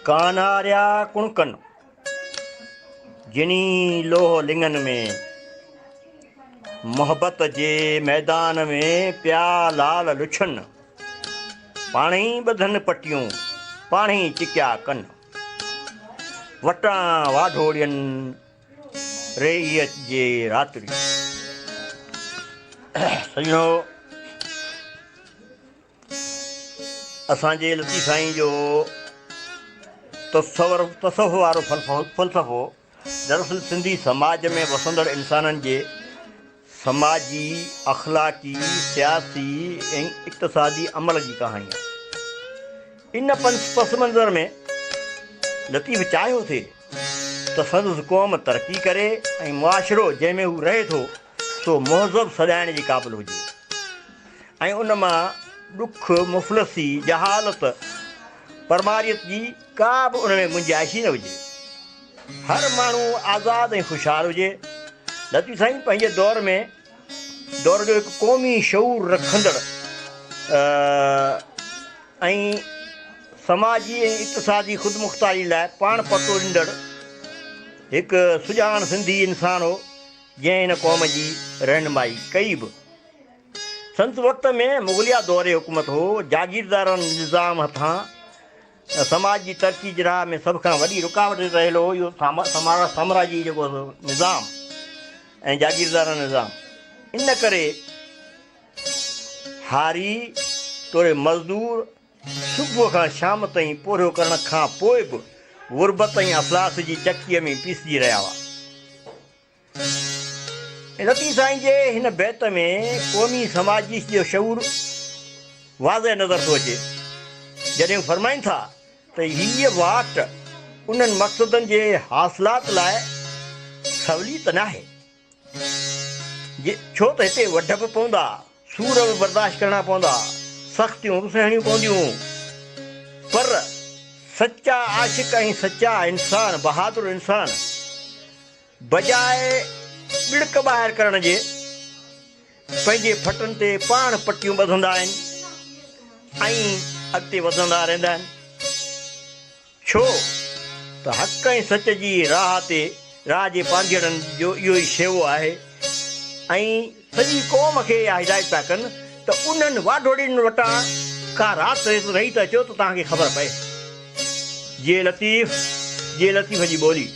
ڪاناريا ڪڻڪن، جني لوهه لڱن ۾، محبت جي ميدان ۾ پيا لال لڇن، پاڻهي ٻڌن پٽيون، پاڻهي چڪيا ڪن، وٽان واڍوڙين ريء جي راتڙي. سڄڻو! اسان جي لطيف سائين جو تصور تصوف وارو فلسفو دراصل سنڌي سماج ۾ وسندڙ انسانن جي سماجي، اخلاقي، سياسي ۽ اقتصادي عمل جي ڪهاڻي آهي. ان پس منظر ۾ لطيف چاهيو ٿي ته سندس قوم ترقي ڪري ۽ معاشرو جنهن ۾ هو رهي ٿو سو مهذب سڏائڻ جي قابل هجي ۽ ان مان ڏک، مفلسي، جهالت، پرماريت جي ڪا به ان ۾ گنجائش ئي نه هجي. هر ماڻهو آزاد ۽ خوشحال هجي. لطيف سائين پنهنجي دور ۾ دور جو هڪ قومي شعور رکندڙ ۽ سماجي ۽ اقتصادي خودمختاري لاء پاڻ پتوڙيندڙ هڪ سڄاڻ سنڌي انسان هو. جنهن هن قوم جي رهنمائي ڪئي به. سندس وقت ۾ مغليه دور حڪومت هو. جاگيردارانه نظام هٿان سماج جي ترقي جي راهه ۾ سڀ کان وڏي رڪاوٽ رهيل هو اهو سامراجي جيڪو نظام ۽ جاگيردارانه نظام. ان ڪري هاري توڙي مزدور صبح کان شام تائين پورهيو ڪرڻ کان پوء به غربت ۽ افلاس جي چڪيء ۾ پيسجي رهيا هئا. لطيف سائين جي هن بيت ۾ قومي سماجي جو شعور واضح نظر ٿو اچي، جڏهن هو فرمائين ٿا ته هيء واٽ انهن مقصدن جي حاصلات لاء سولي ته ناهي، ڇو ته هتي وڍ به پوندا، سور به برداشت ڪرڻا پوندا، سختيون به سهڻيون پونديون، پر سچا عاشق ۽ سچا انسان، بهادر انسان، بجاء ٻڙڪ ٻاهر ڪرڻ جي، پنهنجي ڦٽن تي پاڻ پٽيون ٻڌندا آهن ۽ اڳتي وڌندا رهندا آهن. ڇو ته حق ۽ سچ جي راهه تي راهه جي پانڌيئڙن جو اهو ئي شيوو آهي ۽ سڄي قوم کي اها هدايت پيا ڪن ته انهن واڍوڙين وٽان ڪا رات رهي ته اچو ته توهان کي خبر پئي. جيئي لطيف، جيئي لطيف جي ٻولي.